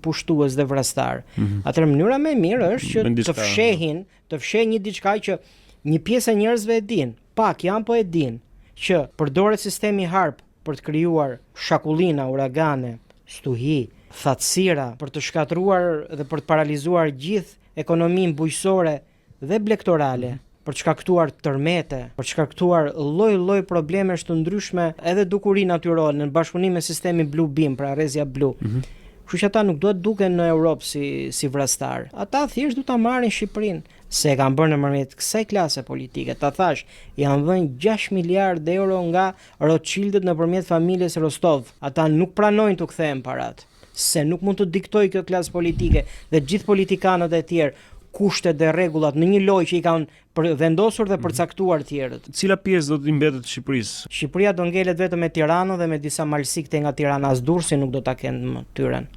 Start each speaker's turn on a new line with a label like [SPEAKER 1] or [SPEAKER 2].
[SPEAKER 1] Pushtues dhe vrastar. Mm -hmm. Atëherë mënyra më e mirë është që të fshehin, të fshehin një diçka që një pjesë e njerëzve e dinë, pak janë po e dinë, që përdoret sistemi HAARP për të krijuar shakullina, uragane, stuhi, thatësira, për të shkatërruar dhe për të paralizuar gjithë ekonominë bujqësore dhe blegtorale, për të shkaktuar tërmete, për të shkaktuar lloj-lloj problemesh të ndryshme, edhe dukuri natyrore në bashkëpunim me sistemin Blue Beam, pra rrezja blu. Mm -hmm. Kështu që ata nuk duhet duken në Europë si si vrastar. Ata thjesht duhet ta marrin Shqipërinë, se e kanë bërë nëpërmjet kësaj klase politike. Ta thash, janë dhënë 6 miliardë euro nga Rothschildët nëpërmjet familjes Rostov. Ata nuk pranojnë t'u kthehen paratë. se nuk mund të diktojë kjo klasë politike dhe gjithë politikanët e tjerë kushtet dhe rregullat në një lojë që i kanë për, vendosur dhe mhm. përcaktuar
[SPEAKER 2] tjerët. Cila pjesë do t'i mbetet Shqipërisë?
[SPEAKER 1] Shqipëria do ngelet vetëm me Tiranën dhe me disa malësi këtej nga Tirana, as Durrësin nuk do ta kenë më tyren.